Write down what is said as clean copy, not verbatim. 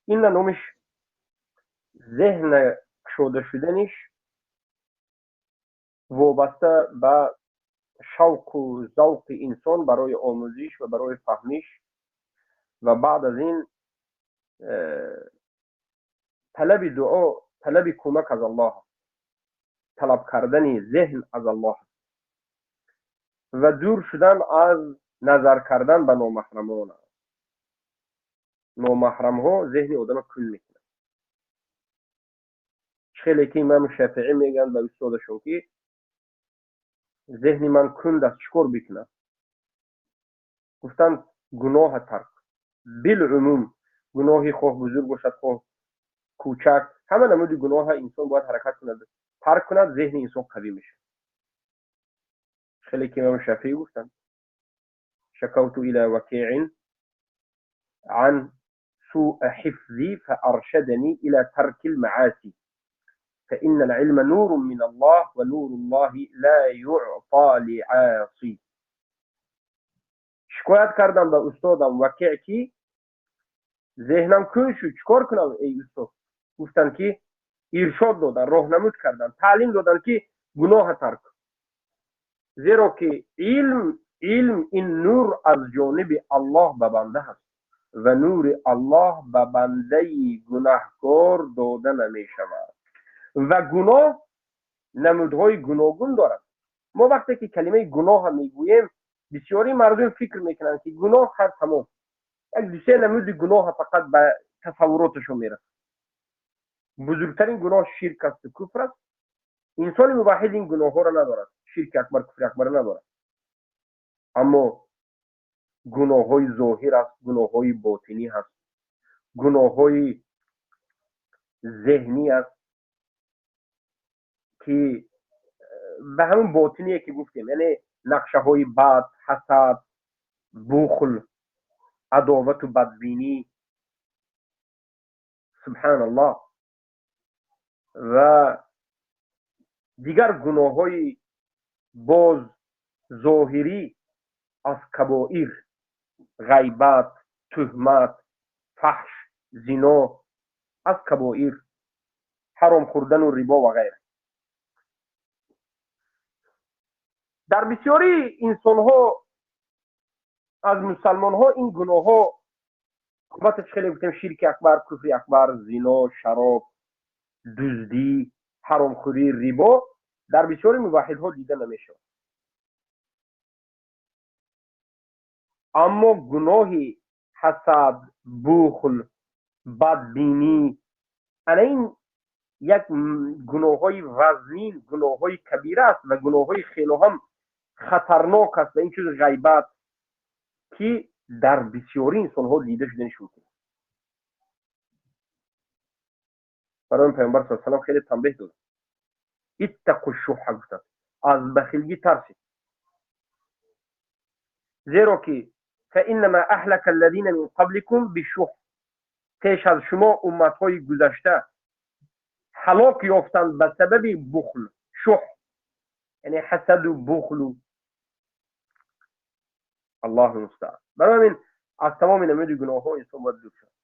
Ин номиш зеҳн кушода шуданиш вобаста ба шавқу завқи инсон барои омӯзиш ва барои фаҳмиш ва баъд аз ин талаби дуо, талаби кӯмак аз Аллоҳ аст, талаб кардани зеҳн аз Аллоҳ аст ва дур шудан аз назар кардан ба номаҳрамон аст. Номаҳрамҳо зеҳни одама кун мекунад. Хеле ки имом Шофеӣ мегӯянд ба устодашон, ки зеҳни ман кунд аст, чӣ кор бикунам? Гуфтанд: гуноҳа тарк, билумум гуноҳи, хоҳ бузург бошад, хоҳ кӯчак, ҳама намуди гуноҳа инсон бояд ҳаракат кунад, тарк кунад, зеҳни инсон қавӣ мешавад. Хеле ки имом Шофеӣ гуфтанд: شكوت إلى وكيع عن سوء حفظي فأرشدني إلى ترك المعاصي، فإن العلم نور من الله ونور الله لا يعطى لعاصي. شکایت کردم به استادم وکیع که ذهنم کند شد، چیکار کنم ای استاد؟ گفتن که ارشاد دادن، راهنمود کردن، تعلیم دادن که گناه ترک، زیرا که علم این نور از جانب الله به بنده است و نور الله به بنده گناهکار داده نمی شود. و گناه نمودهای گوناگون دارد. ما وقتی که کلمه گناه میگوییم، بسیاری مردم فکر میکنند که گناه هر تمام یک دو سه نمود گناه فقط به تصوراتشون میرسه. بزرگترین گناه شرک است و کفر است. انسان موحد این گناه ها را ندارد، شرک اکبر، کفر اکبر ندارد. اما گناه های ظاهر است، گناه های باطنی هست، گناه های ذهنی است که به همون باطنیه که گفتیم، یعنی نقشه های بد، حسد، بخل، عداوت و بدبینی، سبحان الله، و دیگر گناه های باز ظاهری از کبائر، غیبت، تهمت، فحش، زنا از کبائر، حرام خوردن و ربا و غیره. در بسیاری انسان‌ها از مسلمان‌ها این گناه‌ها، البته خیلی گفتیم شرک اکبر، کفر اکبر، زنا، شراب، دزدی، حرامخوری، ربا، در بسیاری موحدها دیده نمی‌شود. اما گناه حسد، بخل، بدبینی، این یک گناه‌های وزنین، گناه‌های کبیره است و گناه‌های خیلی هم خطرناک است و این چیز غیبت که در بسیاری انسان‌ها دیده شدنش ممکن است. برای پیامبر صلی الله علیه و سلم خیلی تنبیه داد. اتقوا الشح گفتند، از بخیلگی ترسید، زیرا که فانما اهلك الذين من قبلكم بالشح، پیش از شما امتهای گذشته هلاک یافتند به سبب بخل، شح یعنی حسد و بخل. الله المستعان. برای همین از تمام نمود گناه ها انسان باید دور شد.